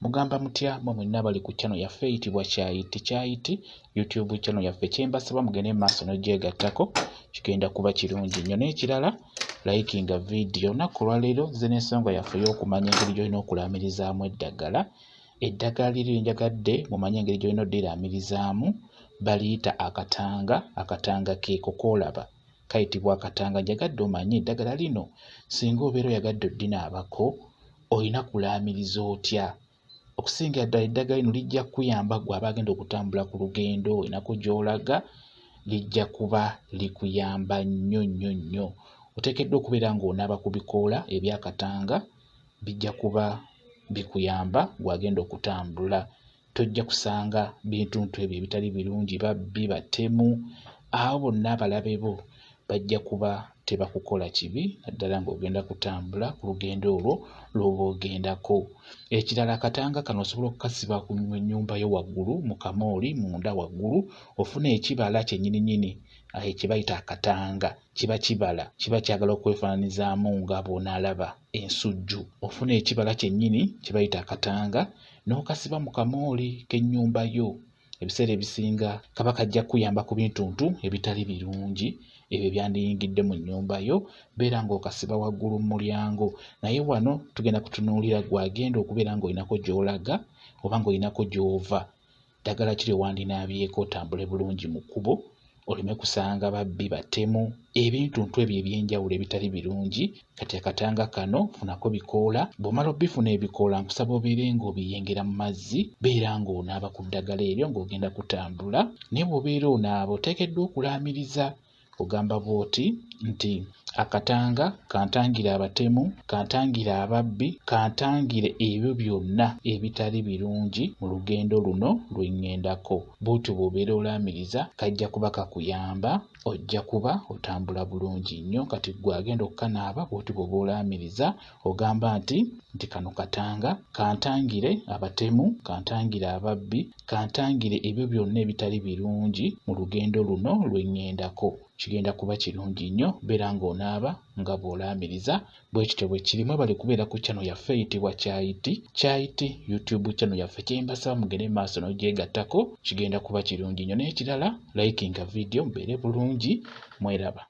Mugamba mutya mwe mwenna abali ku channel yaffe eyitibwa Kyayiti Kyayiti YouTube channel yaffe, kyembasaba mugende mu maaso n'ogyegattako, kigenda kuba kirungi nnyo. N'ekirala, likinga vidiyo. Olunaku olwaleero nze n'ensonga yaffe ey'okumanya engeri gy'olina okulaamirizaamu eddagala. Eddagala liri lye njagadde mumanye engeri gy'olina oddiraamirizaamu, baliyita akatanga. Akatanga keeko k'olaba kayitibwa akatanga. Njagadde omanye eddagala lino singa obeera oyagadde oddinaabako olina kulaamiriza otya. Okusingira ddala eddagala lino lijja kukuyamba ggwe aba agenda okutambula ku lugendo, olinako gy'olaga, lijja kuba likuyamba nnyo nnyo nnyo. Oteekeddwa okubeera ng'onaaba ku bikoola eby'akatanga, bijja kuba bikuyamba ggwe agenda okutambula. Tojja kusanga bintuntu ebyo ebitali birungi, babbi, batemu, abo bonna abalabe bo bajja kuba tebakukola kibi, naddala ng'ogenda kutambula ku lugendo olwo lw'oba ogendako. Ekirala, akatanga kano osobola okukasiba ku nnyumba yo waggulu mu kamooli munda waggulu, ofuna ekibala kyennyininyini kye bayita akatanga. Kiba kibala, kiba kyagala okwefaananyizaamu nga bw'onaalaba ensujju. Ofuna ekibala kyennyini kye bayita akatanga n'okasiba mu kamooli k'ennyumba yo. Ebiseera ebisinga kaba kajja kukuyamba ku bintuntu ebitali birungi ebyo ebyandiyingidde mu nnyumba yo, beera ng'okasiba waggulu mu mulyango. Naye wano tugenda kutunuulira ggwe agenda okubeera ng'olinako gy'olaga oba ng'olinako gy'ova. Ddagala ki lye wandinaabyeko otambule bulungi mu kkubo oleme kusanga babbi, batemu, ebintuntu ebyo eby'enjawulo ebitali birungi. Kati akatanga kano funako bikoola, bw'omala obbifuna ebikoola nkusaba obeere ng'obiyengera mu mazzi, beera ng'onaaba ku ddagala eryo ng'ogenda kutambula. Naye bw'obeera onaaba oteekeddwa okulaamiriza. Ogamba bw'oti nti akatanga kantangire abatemu, kantangire ababbi, kantangire ebyo byonna ebitali birungi mu lugendo luno lwe ŋŋendako. Bw'otyo bw'obeera olaamiriza kajja kuba kakuyamba, ojja kuba otambula bulungi nnyo. Kati ggwe agenda okukanaaba bw'otyo bw'oba olaamiriza ogamba nti nti kano katanga kantangire abatemu, kantangire ababbi, kantangire ebyo byonna ebitali birungi mu lugendo luno lwe ŋŋendako. Kigenda kuba kirungi nnyo, beera ng'onaaba nga bw'olaamiriza. Bwe kityo bwe kiri. Mwebale kubeera ku channel yaffe eyitibwa Kyayiti Kyayiti YouTube channel yaffe, kye mbasaba mugende mu maaso n'ogyegattako, kigenda kuba kirungi nnyo. N'ekirala, likinga vidiyo, mubeere bulungi, mweraba.